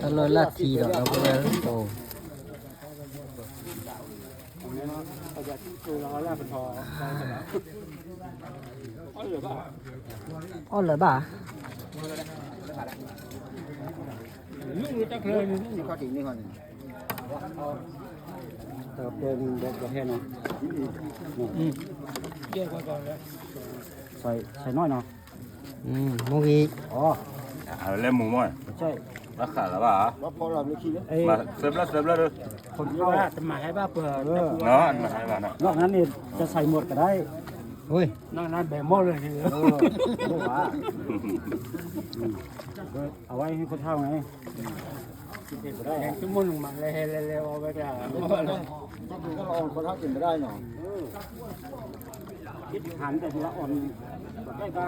ຕະຫຼອດລາດທີດອກເນາະ ເພາະວ່າໂຕ ອ່ອນເລີຍບາ ເອີ ເປີນບໍ່ ບໍ່ແພງເນາະ ອືມ ໃສ່ ໃສ່ໜ້ອຍເນາະ ອືມ ໝູອີກ ອໍ ເອົາແລ້ວໝູໝ້ອຍ ໃຊ່ ລາຄາລະບາດ ມາເສີບລະ ເສີບລະເດີ ຄົນເຂົ້າ ຈະມາໃຫ້ບາດເປີນ ເອີ ເນາະ ມາໃຫ້ບາດເນາະ ນອກນັ້ນນີ້ຈະໃສ່ໝົດກໍໄດ້ ໂອ້ຍ ນອກນັ້ນແບ່ງໝົດເລີຍ ເອີ ໂອ້ຫວາ ອືມ ເອົາໄວ້ໃຫ້ຄົນເຖົ້າໄງ ກິນບໍ່ໄດ້ ແຮງຈຸ່ມໝົດລົງມາແລ້ວ ແລ້ວເອົາໄວ້ກະ ກໍຄືກໍລະອ່ອນ ຄົນເຖົ້າກິນບໍ່ໄດ້ເນາະ ເອີ ຫັນແຕ່ທີລະອ່ອນ ໃກ້ກະ